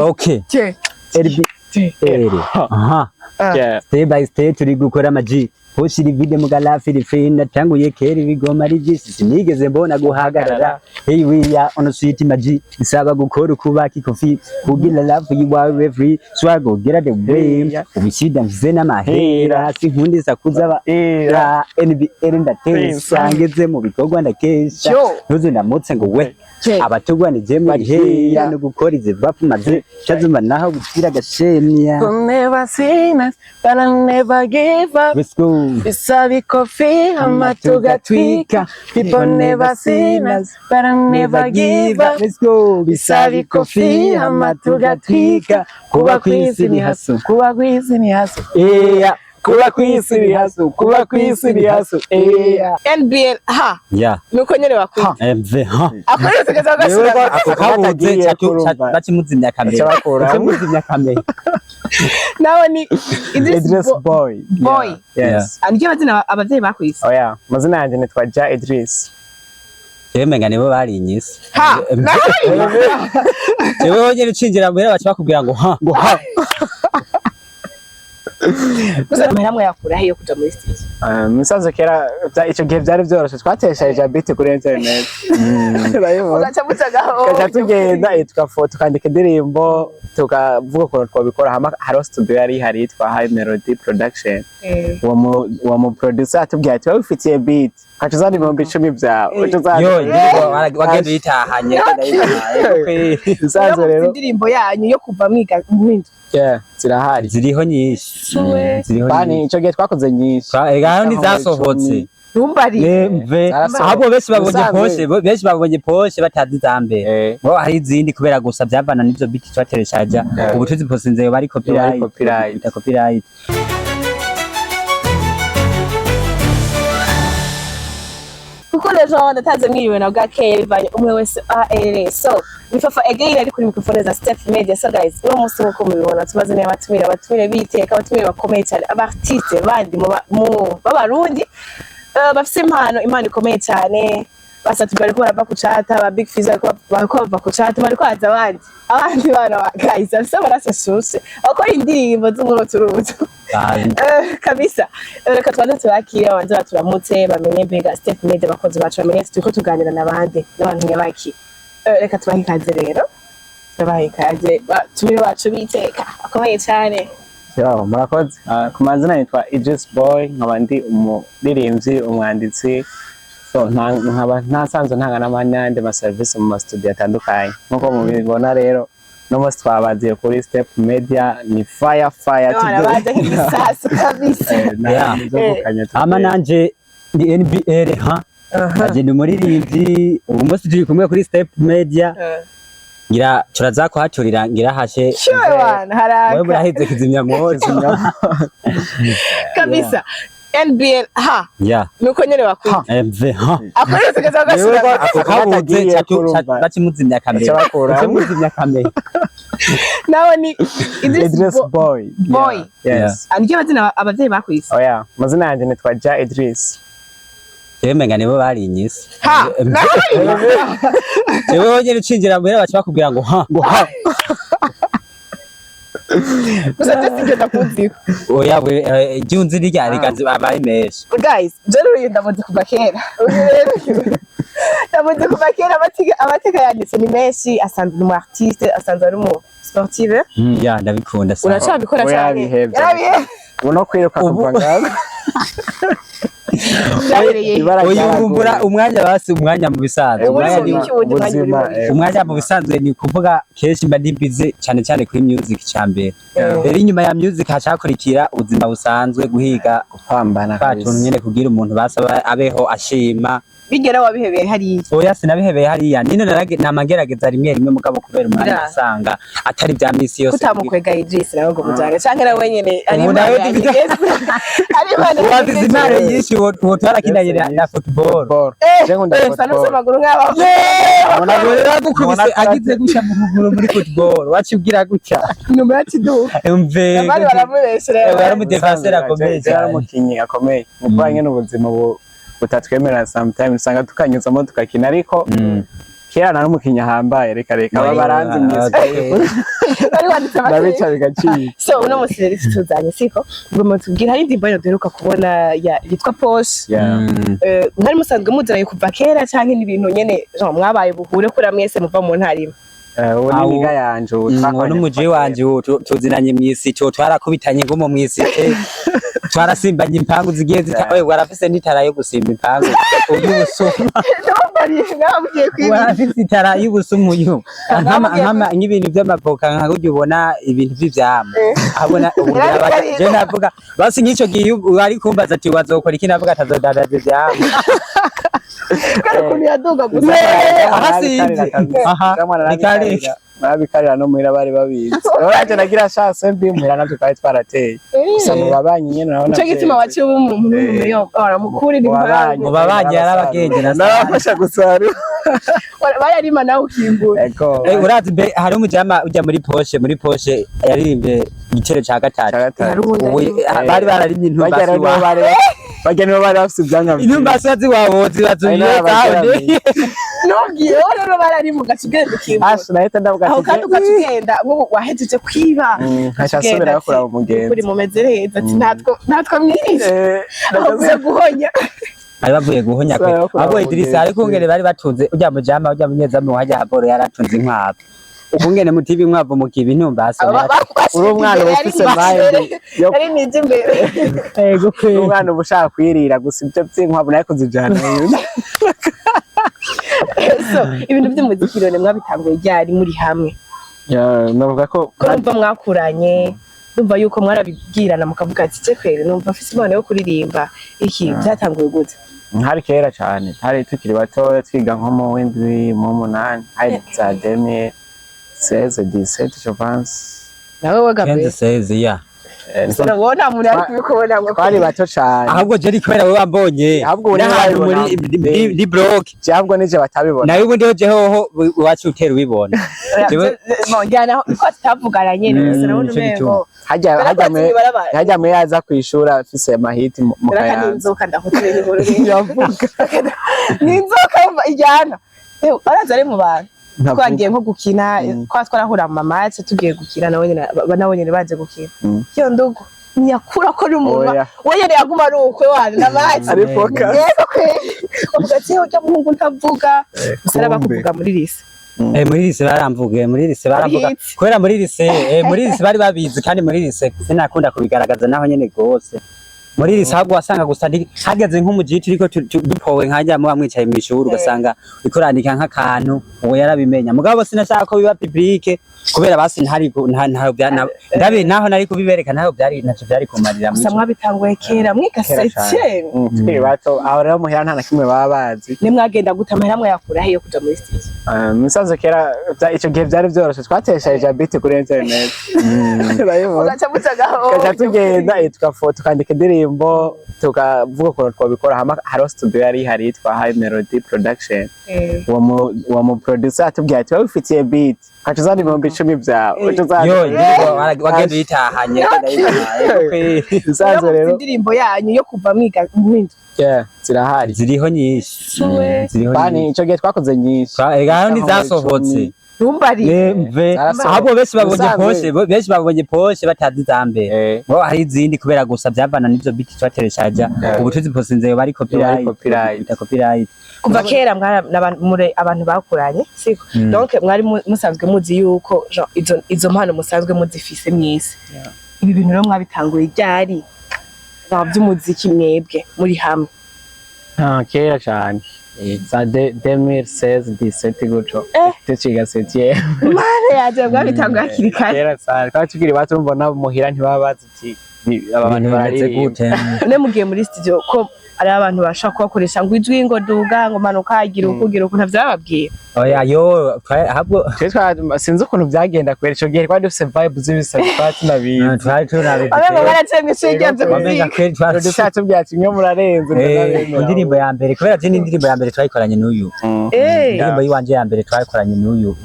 Okay. T LB T L. Aha. Yeah. Step by step turi gukora amaji. Hoshira ivide mu galafiri free natanguye kera ibigoma ari byinshi sinigeze mbona guhagarara. Hey, we are on a sweet maji. Bisaba gukora ukubaka ikofi kugira love you are free. Swag get out the way. Yeah. Ubishida mvize n'amahera sinkundisa kuzaba Era. NBL ndatesa ngeze mu bikorwa ndakesha. Yo. Ntuze ndamutse ngo we Che. abatugwanije muri heya no gukora izi vapu maze cazuma naho gutira agashemya. Never seen us, but I never give up. Let's go. Bisaba ikofi hama tugatwika. People never seen us, but I never give up. Let's go. Bisaba ikofi hama tugatwika. Kuba kwisi ni hasu, kuba kwisi ni hasu. Yeah. Kuba kwisi ni hasu, kuba kwisi ni hasu. Yeah. NBL ha Yeah. nuko nyene bakwita MV ha. akorera tukaza gasura Ako kabuze Katagiye kurumva. bacimuzimya kamera. Baca bakuramo. Bacimuzimya kamera. Nawe ni Idris Idris Boy. Boy. Yeah. Yes. Andike amazina abavyeyi bakwise. Oya, amazina yanjye nitwa Ja Idris. Jewe menga nibo barinyise. Ha Jewe honyene ucinjira muhira baca bakubwira ngo ha ngo ha. Gusa amahera mwayakura he yo kuja muri studio? Musanze kera ico gihe vyari vyoroshe twatesheje beat kuri internet. Urabibona? Ugaca mutagaho. Tukaca tugenda tukandika indirimbo tukavuga ukuntu twabikora hama hariho studio yari ihari yitwa High Melody Production. Uwo mu producer atubwiye ati wowe ufitiye beat ukaca uzana 10,000 vyawe uca uzana Yo, indirimbo wagenda uyitahanye. Musanze rero indirimbo yanyu yo kuva mwiga mwindwi. Yeah, zirahari. Ziriho nyinshi. Ziriho Bani nyinshi. ico gihe twakoze nyinshi. Ega hano ntizasohotse. Ntumbariye. Mve Zarasohotse. ahubwo benshi babonye Musanze. poshe, benshi babonye poshe batazi iza mbere. Bo hari izindi kubera gusa byavana n'ivyo biti twatereshaja. Ubu tuziposinze bari copyright. Copyright. Bita copyright. Kuko rero ndatanze mwiriwe na bwakeye bivanye umwe wese aherereye. So ni Fafa again ari kuri microphone za Step Media. So guys, uno munsi nkuko mubibona tubazaniye abatumire, abatumire biteka, abatumire bakomeye cyane, aba artiste bandi mu b'abarundi bafise impano, impano ikomeye cyane. Basatu bariko barava ku cata, ba Big Fizz bariko bava ku cata, bariko haza abandi abandi bana ba guys bafise amaraso ashushe bakora indirimbo z'umuroturutu. Kabisa. Reka tubanze tubakire, babanze baturamutse bamenye mbega Step Media abakozi bacu bamenye turiko tuganira n'abandi n'abantu nyabaki. Reka tubahe ikaze rero, tubahe ikaze batumire bacu biteka bakomeye cyane. Yo, murakoze. Ku mazina nitwa Idris Boy, nkaba ndi umuririmbyi, umwanditsi. So, nkaba ntasanzwe ntanga n'amanyande ma service mu ma studio atandukanye. Nkuko mubibona rero, no munsi twabaziye kuri Step Media ni fire fire Abana baje nk'ibisasu kabisa. Yeah. Ama nanje ndi NBL ha. Aje ndi umuririmbyi, ubu munsi turi kumwe kuri Step Media. Ngira turaza kuhaturira ngira hashe. Sure wana Wewe haraka murahize kizimya mwoto. kabisa. NBL ha Yeah. nuko nyene bakwita MV ha. akorera tukaza gasura Ako kabuze Katagiye kurumva. bacimuzimya kamera. Baca bakuramo. Bacimuzimya kamera. Nawe ni Idris Idris Boy. Boy. Yes. Andike amazina abavyeyi bakwise. Oya, amazina yanjye nitwa Ja Idris. Jewe menga nibo barinyise. Ha Jewe honyene ucinjira muhira baca bakubwira ngo ha ngo ha. Gusa je sigenda kuziko. Oya we igihe unzi nirya riganze abaye menshi. Guys, je rero ndamuzi kuva kera. Uyu rero ndamuzi kuva kera, amateka yanditse ni menshi, asanzwe ni umu artiste, asanzwe ari umu sportive. Ya ndabikunda sana. Uracabikora Oya, cyane. bihevye. Yarabihevye. Ubu no kwiruka kuva ngaho. Byahereye. Ibara Oya ryaraguye. ubumbura umwanya basi umwanya mu bisanzwe. Ubu Umwanya ni ni iki wundi mwanya uri Ubuzima, muri? Umwanya mu bisanzwe ni kuvuga kenshi mba ndi busy cyane cyane kuri music cyambere. Rero inyuma ya music hacakurikira ubuzima busanzwe, guhiga Gupambana twatuntu kabisa. nyene kugira umuntu basaba abeho ashima. Bigera wabihebeye hariya. Oya sinabihebeye hariya nino namagerageza rimwe rimwe mugabo kubera umwanya Bira. usanga atari bya misi yose. Kutamukwega Idris nawe ngo mujane canke nawe nyene ari Ubu nawe impano yanjye. Ari impano Wafise yanjye. impano nyinshi uwo twarakinanye na football. Football. Je nkunda Sa football. amaguru nk'aba. Yaragukubise agize gutya mu kuguru muri football wacibwira gutya. Nyuma ya kiduka. Umve. Abandi baramubeshyera. Yari umudefenseur akomeye Yari cyane. umukinyi akomeye. Mu nyene ubuzima butatwemerera sometimes usanga tukanyuzamo tukakina ariko Kera nari umukinyi ahambaye, reka reka, aba baranzi mwese. Bari wanditse Ndabica amateka. bigacika. So uno musi rero tuzanye, siko ubwo mutubwira, hari indirimbo rero duheruka kubona ya yitwa Poche. Yeah. Mwari musanzwe muziranye kuva kera, canke n'ibintu nyene genre mwabaye buhure kura mwese muva mu ntara imwe? Ubu ni Awo. niga yanje ubu Uwo twakoranye n'umuji kuva wanje, uwo tuzinanye mw'isi, co twarakubitanye ngumo mw'isi, twarasimbanye impangu zigiye zita, oye warafise n'itara yo gusimba impangu y'ubusuma. Mwabwiye kwiba. Warafise itara y'ubusumu yo nkama nk'ibintu vy'amavoka, nka kurya ubona ibintu vy'ivyamwa abona ubu. Yarabikarira. Je navuga basi nk'ico gihe wari kumbaza ati wazokora iki, navuga atazodandaza ivyamwa. Kubera ukuntu yaduga gusa. Aha sinzi. Aha, ni kare. Narabikarira no muhira bari babizi. Urabona nagira chance mbi, muhira navyo twari twarateye. Gusa mu babanyi nyene urabona. Nico gituma waciye uba umuntu w'umumiliyoni, muramukurira Mu babanyi. impangu. Mu babanyi yarabagenje na Nabafasha gusarura. Bararima nawe ukimbura. Ego. Urazi mbe hari umujama ujya muri poshe yaririmbye igitero ca gatatu. Gatatu. Ubu bari bararimye Barya intumbasi rero nibo wa bari barya, nibo bari bafise ivyanga vyiza. Intumbasi ziwabo ziba Ari zubiye n'abageramiye. Nubwiye wowe rero bararima ugaca ugenda ukimbura. Asha nahita ndavuga Aho ati kandi ugaca ugenda nk'ubu wahejeje kwiba. Nkaca nsubira kuraba umugenzi. Kuri mumeze neza ati natwo mwirije aho uvuye guhonya. Bari bavuye guhonya kwe. Sara kuraba Ahubwo Idrissa umugenzi. ariko kungene bari batunze ujya mujama, ujya munyezamu wajya haboro yaratunze inkwavu, ukungene mutiba inkwavu mukiba intumbasi. Uri umwana uba ufise mind yo Ari nije imbere. Ego kwe. Uri umwana uba ushaka kwirira gusa, ibyo by'inkwavu nawe kuzijana. So ibintu by'umuziki rero mwabitanguye ryari muri hamwe? Navuga ko Ko numva mwakuranye, numva yuko mwarabibwirana mukavuga ati ce kweri numva mfise impano yo kuririmba iki, byatanguye gute? Hari kera cyane, hari tukiri batoya, twiga nko mu w'indwi, mu w'umunani, hari za 2016, 17 je pense. Nawe wagabe. 15 16 ya. Wowe nta muntu yari kubikubona ngo Twari bato cyane. Ahubwo je kubera wowe wambonye Ahubwo ubu niwe n'ahantu muri wabibona. di block. Ahubwo nije batabibona. Nawe ubundi ho jeho iwacu utera ubibona. Njyana ko tutavugana nyene gusa nabona Nico umengo gituma. Hajya Kubera ko hajya mwe barabaye. hajya mwe yaza kwishura afise amahiti mu Raka Kayanza. n'inzoka ndakutera inkuru. Yavuga. Ni inzoka yumva ijyana. Ewe, araza ari mu bantu. Ntavuga. Twagiye nko gukina, kwa twarahura mu mamace tugiye gukina, nawe nyene nawe nyene baje gukina. Iyo ndugu ntiyakura ko n'umunwa. Oya. We nyene yaguma ari ukwe wana na match. Ari focus. Yego kweli, bavuga ati ujya muhungu ntavuga gusa Kumbe. arabakuvuga muri lycée. Muri lycée baramvuge, muri lycée baramvuga. Hit. Kubera muri lycée bari babizi, kandi muri lycée sinakunda kubigaragaza naho nyene gose. Muri lycée ahubwo wasanga gusa hageze nk'umujiti uriko dupowe nkajya muba mwicaye mw'ishuri, ugasanga uriko urandika nk'akantu, uwo yarabimenya. Mugabo sinashaka ko biba public kubera basi ntari nta ndabe naho nari kubibereka, naho byari ntacyo byari kumarira. Gusa mwabitanguye kera mwiga Kera cyane. septième. Tukiri bato aho rero muhira nta na kimwe baba bazi. Ni mwagenda gute, amahera mwayakura he yo kuja muri studio? Musanze kera ico gihe vyari vyoroshe, twatesheje beat kuri internet. Urabibona? Ugaca mucagaho. Tukaca tugenda, tukandika indirimbo, tukavuga ukuntu twabikora, hama hariho studio yari ihari yitwa High Melody Production. Uwo mu producer atubwiye ati wowe ufitiye beat, ukaca uzana 10,000 vyawe, uca uzana. Yo indirimbo wagenda uyitahanye, wagenda uyitahanye. Musanze rero indirimbo yanyu yo kuva mwiga mwindwi? Yeah, zirahari. Ziriho nyinshi. Suwe. Ziriho Bani nyinshi. ico gihe twakoze nyinshi. Ega hariho n'izasohotse. Ntumbariye. Mve Zarasohotse. ahubwo benshi babonye Musanze. poshe, benshi babonye poshe batazi iza mbere. Ngo hari izindi kubera gusa byavana n'ivyo beat twatereshaja, ubu tuziposinze bari copyright. Copyright. Bita copyright. Kuva kera mwara muri abantu bakuranye, siko? Donc mwari musanzwe muzi yuko genre izo mpano musanzwe muzifise mwese. Ibi bintu rero mwabitanguye ryari by'umuziki mwebwe muri hamwe? Ah, kera cyane, za 2016, 17 gutyo. Tuciga septième. Mana yaje, mwabitanguye hakiri kare. Kera cyane, twari tukiri bato, urumva nabo muhira ntibaba bazi ati aba bantu Ibintu bimeze bararirimba. gute. None mugiye muri studio, ko ari abantu bashobora kubakoresha ngo ijwi ngo duga ngo manuka gira uku gira uku, ntavyababwiye? Oya yo ahubwo Twe sinzi ukuntu byagenda kubera ico gihe twari dufise vibe z'ibisabwa, twari tunabizi. Twari tunabifite. Abana baraciye mw'ishure rya Wamenga muziki. kweli twari Producer yatubwiye ati mwe murarenze. Indirimbo ya mbere kubera je ni indirimbo ya mbere. yanje twayikoranye n'uyu. Indirimbo yiwanje ya mbere twayikoranye n'uyu.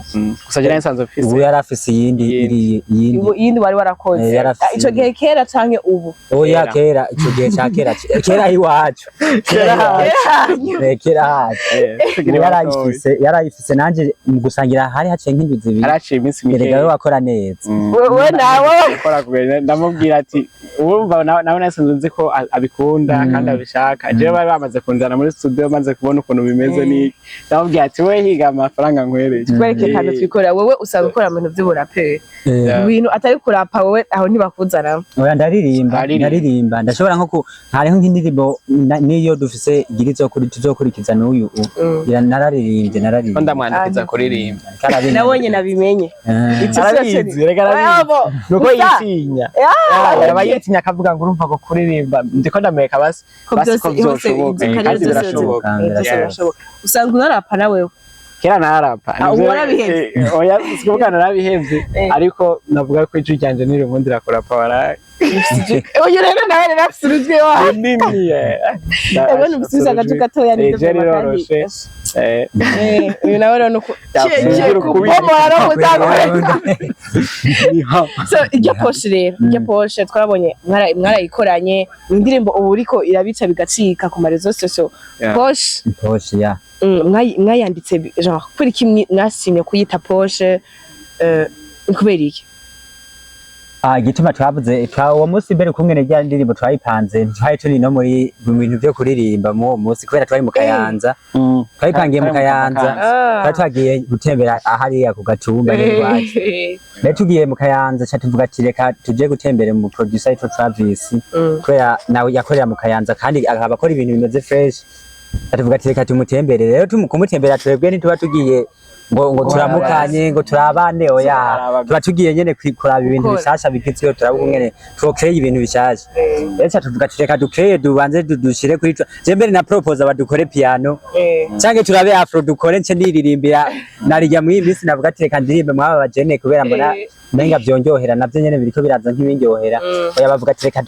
Gusa je nari nsanzwe mfise Ubu yari afise iyindi. Iyindi. Iri iyindi. Iyindi wari warakoze? Yari afise Ah, ico gihe kera canke ubu? Oya. Kera. Kera, ico gihe ca kera, kera iwacu, kera iwacu. Kera hacu. Tukiri Ubu batoyi. yarayifise nanje mu gusangira hari haciye nk'indwi 2. Haraciye iminsi Erega we mikeya. wakora neza. Wewe nawe. Gukora kubera ndamubwira ati urumva nawe nasanzwe nzi ko abikunda kandi abishaka. Jewe bari bamaze kunjana muri studio, maze kubona ukuntu bimeze, n'iki, ndamubwira ati we higa amafaranga nkwereke. Twereke kandi twikorera. Wewe usanga ukora mu bintu vy'uburaperi, ibintu atari kurapa, wewe aho ntibakuzana? Oya, ndaririmba. Aririmba. Ndaririmba, ndashobora nko ku hariho nk'indirimbo niyo dufise igira tuzokurikiza n'uyu. Nararirimbye, Ko nararirimbye. ndamwandikiza kuririmba. Karabimenye. Nawe nyene abimenye. Ico Arabizi, reka arabizi. Oya, bo. Nuko Gusa- yitinya. Ah, Aba yitinya akavuga ngo urumva ko kuririmba ndiko ndamwereka basi ko basi byose ko hose vyoshoboka. izo Kandi karere zose birashoboka. byose Yes. birashoboka. Usanga unarapa na wewe? Kera narapa. Ah, ubu warabihevye? Oya, sikuvuga narabihevye, ariko navuga ko ijwi ryanje nirinkundira kurapa waraye. Uyu rero nawe rero afise urujwi wa Nini. Ego, numvise agaju gatoya je nivyo vyuma kandi. riroroshe. Uyu nawe rero nuko Yapfuye kubomora no kuzakora. So iryo poshe rero, iryo poshe twarabonye mwarayikoranye indirimbo, ubu uriko irabica bigacika ku ma réseaux sociaux. Poshe. Poshe ya. Mwayanditse genre kubera iki mwashimye kuyita poshe? Kubera iki? Ah, igituma twavuze uwo munsi mbere kumwe rya ndirimbo twayipanze, ntitwari turi no muri mu bintu vyo kuririmba mu uwo munsi kubera twari mu Kayanza. Twayipangiye mu Kayanza. Twari twagiye gutembera ahariya ku Gatumba n'iwacu. Rero tugiye mu Kayanza ca tuvuga ati reka tuje gutembera mu producer yitwa Travis, kubera nawe yakorera mu Kayanza kandi akaba akora ibintu bimeze fresh. Tuvuga ati reka tumutembere. Rero kumutembera twebwe ntituba tugiye ngo turamukanye, ngo turabane, oya. Tuba tugiye nyene kuraba ibintu Gukora. bishasha bigezweho, turaba ukungene twokeye ibintu bishasha. Rero ca tuvuga ati reka dukeye, dubanze dushire kuri je mbere na propose abadukore piano canke turabe afro dukore, nce ndiririmbira narirya muri iyi minsi. Navuga ati reka ndirimbe mwaba bajene kubera mbona menga vyonyohera, navyo nyene biriko biraza nk'ibindyohera. Oya, bavuga ati reka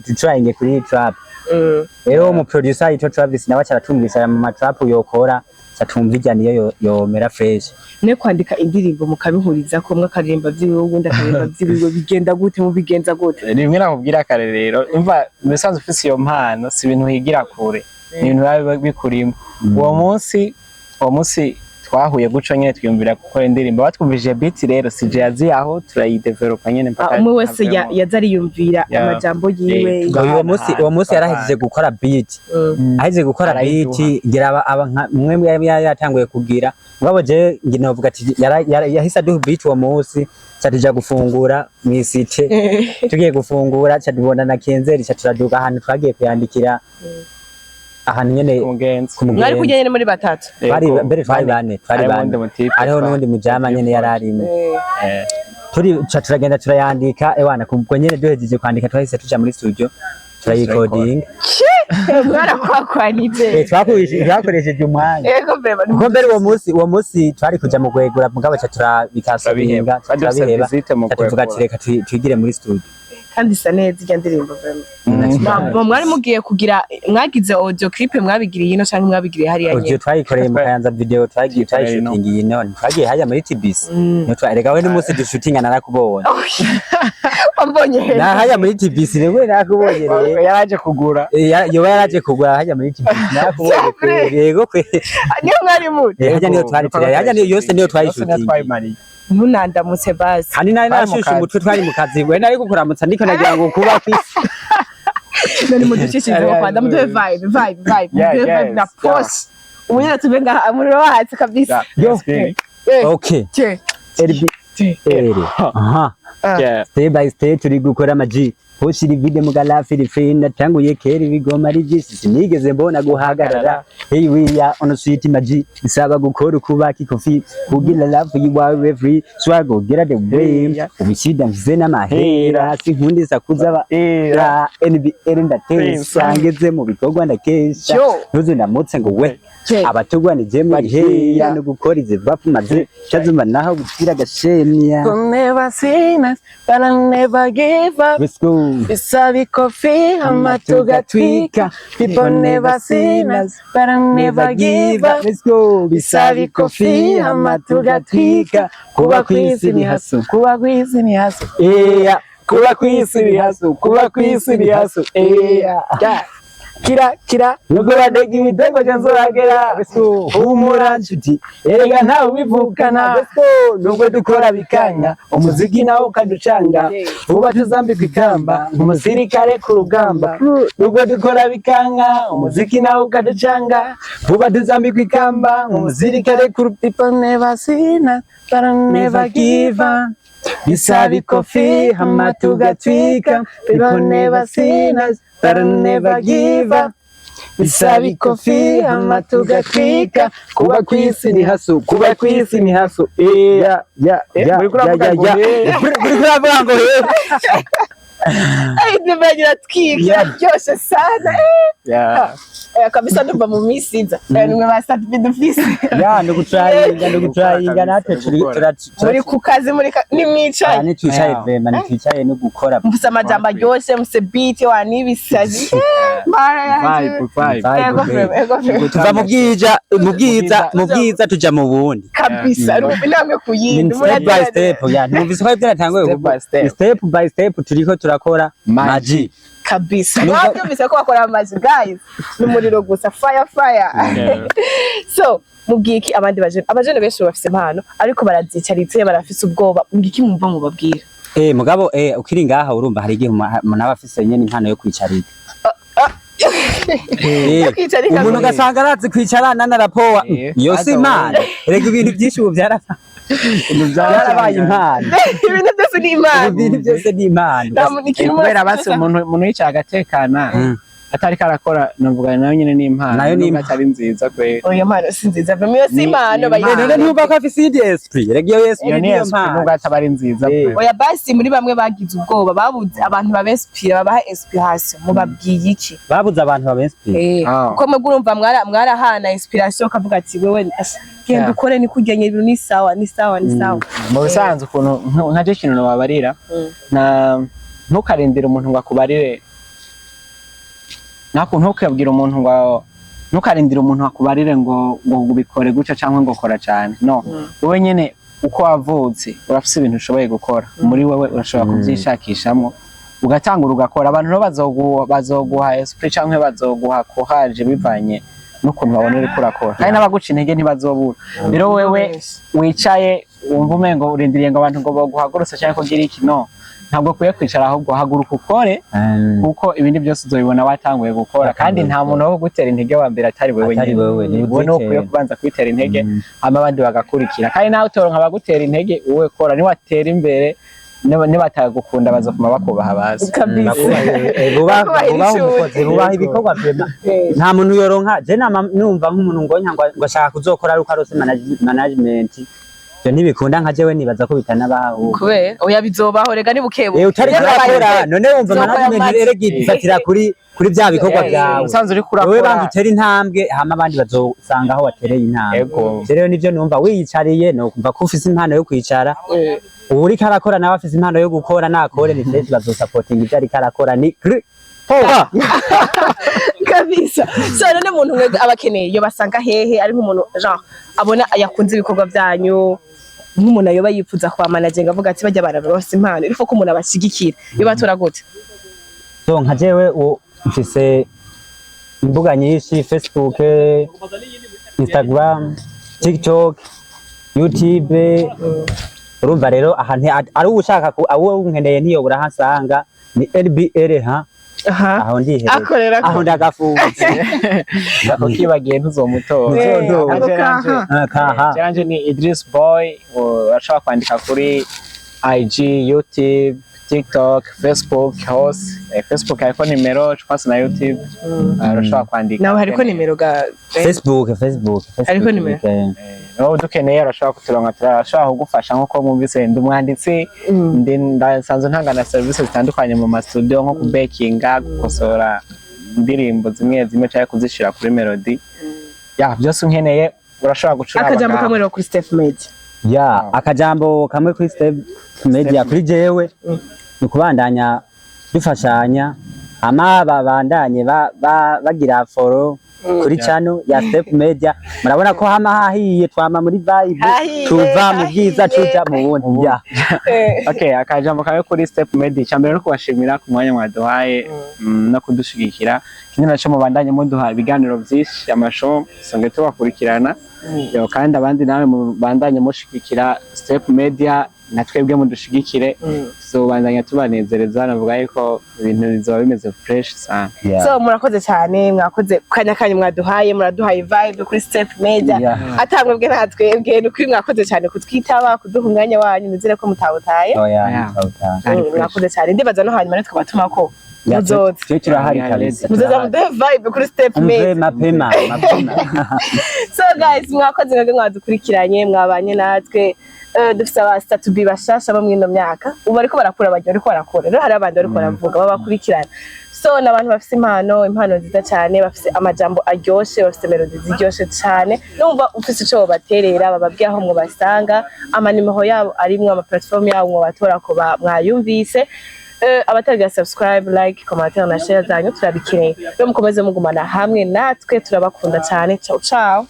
dutryinge kuri trap. Rero umu producer yitwa Travis nawe aca aratumvisa mu ma trap yokora, atumva irya niyo yomera fresh. Ne kwandika indirimbo mukabihuriza ko, umwe akaririmba vyiwe, uwundi akaririmba vyiwe, bigenda gute? Mubigenza gute? Rimwe nakubwira kare rero, imva musanzwe ufise iyo mpano, si ibintu higira kure, ni ibintu biba bikurimo. Uwo munsi twahuye guco nyene twiyumvira gukora indirimbo, batwumvije beat rero si je yaziye aho turayidevelopa nyene mpaka Ah, umwe wese havemo. yaza ariyumvira amajambo yiwe. Uwo munsi yarahejeje gukora beat. Ahejeje gukora Arayiduha. beat ngira aba mwe yari yatanguye kugira, mugabo je ngira novuga ati yahise aduha beat uwo munsi, ca tuja gufungura mw'isite. Tugiye gufungura ca tubona na Kenzeri, ca turaduga ahantu twagiye kuyandikira, ahantu nyene Umugenzi. ku Mwari mugenzi. kurya nyene muri batatu? Yego. Mbere twari bane, twari Hariho bane. n'uwundi mutipe Hariho n'uwundi mujama nyene yari arimo. Turi ca turagenda turayandika, ewana kubwo nyene duhejeje kwandika twahise tuja muri studio turayikodinga. Mwarakwakwanije. Twakoresheje umwanya. Yego beba. Kuko mbere uwo munsi twari kuja mu gwegura, mugabo ca turabikasabihinga. Turabiheba. Turabiheba. Visite mu Ca tuvuga ati Gwegura. reka twigire muri studio. Kandi isa neza irya ndirimbo vraiment. Mwari mugiye kugira, mwagize audio clip, mwabigiriye ino canke mwabigiriye hariya Audio nyene? twayikoreye mu Kayanza, video twagiye Twayikoreye ino. twayishutingiye ino, twagiye hajya muri TBC. Niho reka we n'umunsi dushutinga narakubonye. Wambonye he? Na hajya muri TBC rero narakubonye rero. Yaraje kugura. Yoba yaraje kugura hajya muri TBC, narakubonye Vrai. kweri, yego kwe. Niyo mwari muri? Hajya niyo twari turi, hajya niyo yose niyo twayishutingiye. Twayimariye. Ntunandamutse basi. Kandi nari Twari mu nashushe kazi. umutwe, twari mu kazi, we nari kukuramutsa ndiko nagira ngo kuba kwisi. None muducishije mu Rwanda, muduhe vibe, vibe, vibe. Yeah, Muduhe vibe na yes, posh ubu nyene tuve ngaha umuriro watse kabisa. Yo. Okay. Che. LB R aha. Step by step turi gukora amaji hoshira ivide mu galafiri free. Natanguye kera ibigoma ari byinshi, sinigeze mbona guhagarara. Hey, we are on a sweet maji, isaba gukora ukubaka ikofi kugira love yiwawe free swag get the way ubishida mvize n'amahera sinkundisa kuzaba ra NBL ndatesa ngeze mu bikorwa ndakesha. Yo. Ntuzi ndamutse ngo we Che. abatugwanije muri heya no gukora izi vapu maze cazuma naho gutira agashemya. Never. never seen us, but I never give up. Let's go. Bisaba ikofi hama tugatwika. People never seen us, but I never give up. Let's go. Bisaba ikofi hama tugatwika. Kuba kwisi ni hustle, kuba kwisi ni hustle. Yeah. Kuba kwisi ni hustle, kuba kwisi ni hustle. Yeah. Yeah. Kira kira nubwo badega imitego nzoragera. Let's go. Humura nshuti erega ntawe ubivukana. Let's go. Nubwo dukora bikanga umuziki nawo ukaducanga, vuba tuzambikwa ikamba umusirikare ku rugamba. Nubwo dukora bikanga umuziki nawo ukaducanga, vuba tuzambikwa ikamba umusirikare ku rugamba. People never seen us, but I never give up. Bisaba ikofi hama tugatwika. People never seen us, but I never give up. Bisaba ikofi hama tugatwika. Kuba kwisi ni hustle, kuba kwisi ni hustle. Yeah, yeah, yeah. Muri kuravuga yeah, ngo yeah, he. Muri kuravuga ngo he. Ay, indirimbo iratwika, iraryoshe sana. Yeah. Kabisa ndumva mu minsi iza nimwe ba Sat-B dufise. Ya, ndigutrayinga, ndigutrayinga natwe turi Muri ku kazi, muri nimwicaye. Nitwicaye Yeah. vraiment, nitwicaye no gukora. Mufise amajambo aryoshe, mufise beat wa n'ibisazi. Mara yanje. Vibe, vibe. Vibe, Ego vibe. ego vraiment. Tuva mu bwiza tuja mu bundi. Kabisa, intambwe ku yindi. Ni step by step, ya, numvise ko byaratanguye. Step by step. Step by step turiko turakora Maji. maji. Kabisa, mwabyumvise ko bakora amazi, guys, ni umuriro gusa, fire fire. So mubwiye iki abandi bajene? Abajene benshi bafise impano ariko barazicaritse, barafise ubwoba. Mubwiye iki mwumva mubabwira? Mugabo ukiri ngaha, urumva hari igihe umuntu aba afise nyene impano yo kwicarika. Yo kwicarika. Umuntu ugasanga arazi kwicara nanarapowa. Iyo si impano. Erega ibintu byinshi ubu byarabaye impano. Ibintu byose ni impano. Ibintu byose ni impano. Nta muntu ikintu Kubera basi umuntu yicaye agatekana atariko arakora, novuga nayo nyene ni impano. Nayo ni nubwo atari nziza kweri. Oya, impano si nziza vraiment, iyo si impano impano bayita. None ntumva ko afise iyindi esprit? Erega iyo esprit Iyo ni niyo esprit mpano. nubwo ataba ari nziza kweri. Oya, basi muri bamwe bagize ubwoba, babuze abantu babespira, babaha inspiration, mubabwiye iki? Babuze abantu baba inspire. Kuko mwebwe urumva mwarahana inspiration, ukavuga ati wewe genda ukore, nikugenya ibintu, ni sawa, ni sawa, ni sawa. Mu bisanzwe ukuntu nka je ikintu nobabarira, na ntukarindire umuntu ngo akubarire, nako ntukabwira umuntu ngo, ntukarindire umuntu akubarire ngo ubikore gutya cyangwa ngo kora cyane. No, wowe nyene uko wavutse urafise ibintu ushoboye gukora muri wewe, urashobora kubyishakishamo ugatangura ugakora. Abantu rero bazoguha esprit canke bazoguha courage bivanye n'ukuntu babona uriko urakora, kandi n'abaguca intege ntibazobura. Rero wewe wicaye wumva umengo urindiriye ngo abantu ngo baguhagurutse cyangwa kugira iki, no, ntabwo ukwiye kwicara, ahubwo haguruka ukore, kuko ibindi byose uzobibona watanguye gukora. Kandi nta muntu wo kugutera intege wa mbere atari wewe Atari nyene. wewe, ni Wowe niwe ukwiye uzitere. kubanza kwitera intege, hama abandi bagakurikira. Kandi nawe utoronka abagutera intege, wowe kora, niwatera imbere nibatagukunda bazofuma bakubaha bazi. Kabisa. Bubaha Bakubahira bubaha ishuri. umukozi, bubaha ibikorwa vraiment. Nta muntu yoronka, je nama numva nk'umuntu ngonya ngo ashaka kuzokora ari uko arose management, ivyo ntibikunda. Nka jewe nibaza ko bitanabaho. Kubera oya, bizobaho rega, ni bukebu. Utari kurakora none wumva Bizokora management amazi. rero ifatira kuri bya bikorwa byawe. Usanzwe uriko Wewe urakora. banza utere intambwe, hama abandi bazosanga aho watereye intambwe. Rero nivyo numva, wiyicariye no kumva ko ufise impano yo kwicara, uwuriko arakora nawe afise impano yo gukora, nakore, ni fresh, bazosapotinga ivyo ariko arakora, ni Kabisa. So none umuntu mwebwe aba akeneye iyo basanga hehe? Ari nk'umuntu genre abona yakunze ibikorwa byanyu, nk'umuntu ayoba yifuza kwa manager, avuga ati bajya barabose impano, il faut ko umuntu abashigikira, iyo batora gute? So nka jewe mfise imbuga nyinshi: Facebook, Instagram, TikTok, YouTube. Urumva rero ahantu ari ushaka awo nkeneye ntiyobora ahasanga, ni LBL ha. Aho ndihereye. Akorera ko. Aho ndagafunze. Ukibagiye ntuzomutora. Ntuzotora. Ako kaha. Ah, kaha. Janje ni Idris Boy, urashobora kwandika kuri IG, YouTube, TikTok, Facebook hose. Facebook hariko nimero, je pense na YouTube. Urashobora kwandika. Nawe hariko nimero ga? Facebook, Facebook, Facebook. Hariko nimero? Wowe udukeneye urashobora kuturonka, turashobora kugufasha. Nkuko mwumvise, ndi umwanditsi, ndi nsanzwe ntanga na serivisi zitandukanye mu ma studio, nko kubekinga, gukosora indirimbo zimwe zimwe cyangwa kuzishira kuri melody. Ya, byose unkeneye urashobora gucura. Akajambo kamwe rero kuri Steph Media. Ya, akajambo kamwe kuri Step Media kuri jewe ni ukubandanya dufashanya, ama babandanye bagira follow kuri channel ya Step Media. Murabona ko hama hahiye, twama muri vibe. Hahiye, tuva mu bwiza hahiye. Tuja mu bundi ya. Okay, akajambo kawe kuri Step Media. Icambere no kubashimira ku mwanya mwaduhaye no kudushigikira. Ikindi naco, mubandanye muduha ibiganiro vyinshi, amashow songe tubakurikirana. Yo, kandi abandi nawe mubandanye mushigikira Step Media, na twebwe mudushigikire, tuzobandanya tubanezereza. Navuga yuko ibintu bizoba bimeze fresh sana. So murakoze cyane, mwakoze kanya kanyu mwaduhaye, muraduhaye vibe kuri Step Media. Atamwebwe nta twebwe. Ni ukuri mwakoze cyane kutwitaba, kuduha umwanya wanyu. Nizere ko mutawutaye. Oya. Ari fresh. Mwakoze cyane. Ndibaza no hanyuma nitwabatuma ko muzoza. Twe turahari kabisa. Muzoza Turahari. muduhe vibe kuri Step Umve, Media. mapema mapema. So guys, mwakoze mwebwe mwadukurikiranye, mwabanye natwe. Dufise aba statubi bashasha bo mw'ino myaka ubu bariko barakura, bagiye bariko barakura. Rero hari abandi bariko baravuga babakurikirana. So ni abantu bafise impano, impano nziza cyane, bafise amajambo aryoshe, bafise melody ziryoshe cyane. Numva ufise ico bobaterera, bababwiye aho mwobasanga, amanimero yabo arimwo, ama platform yabo mwobatora ko mwayumvise. Abataragira subscribe, like, commentaire na share zanyu turabikeneye. Rero mukomeze mugumana hamwe natwe, turabakunda cyane. Ciao ciao.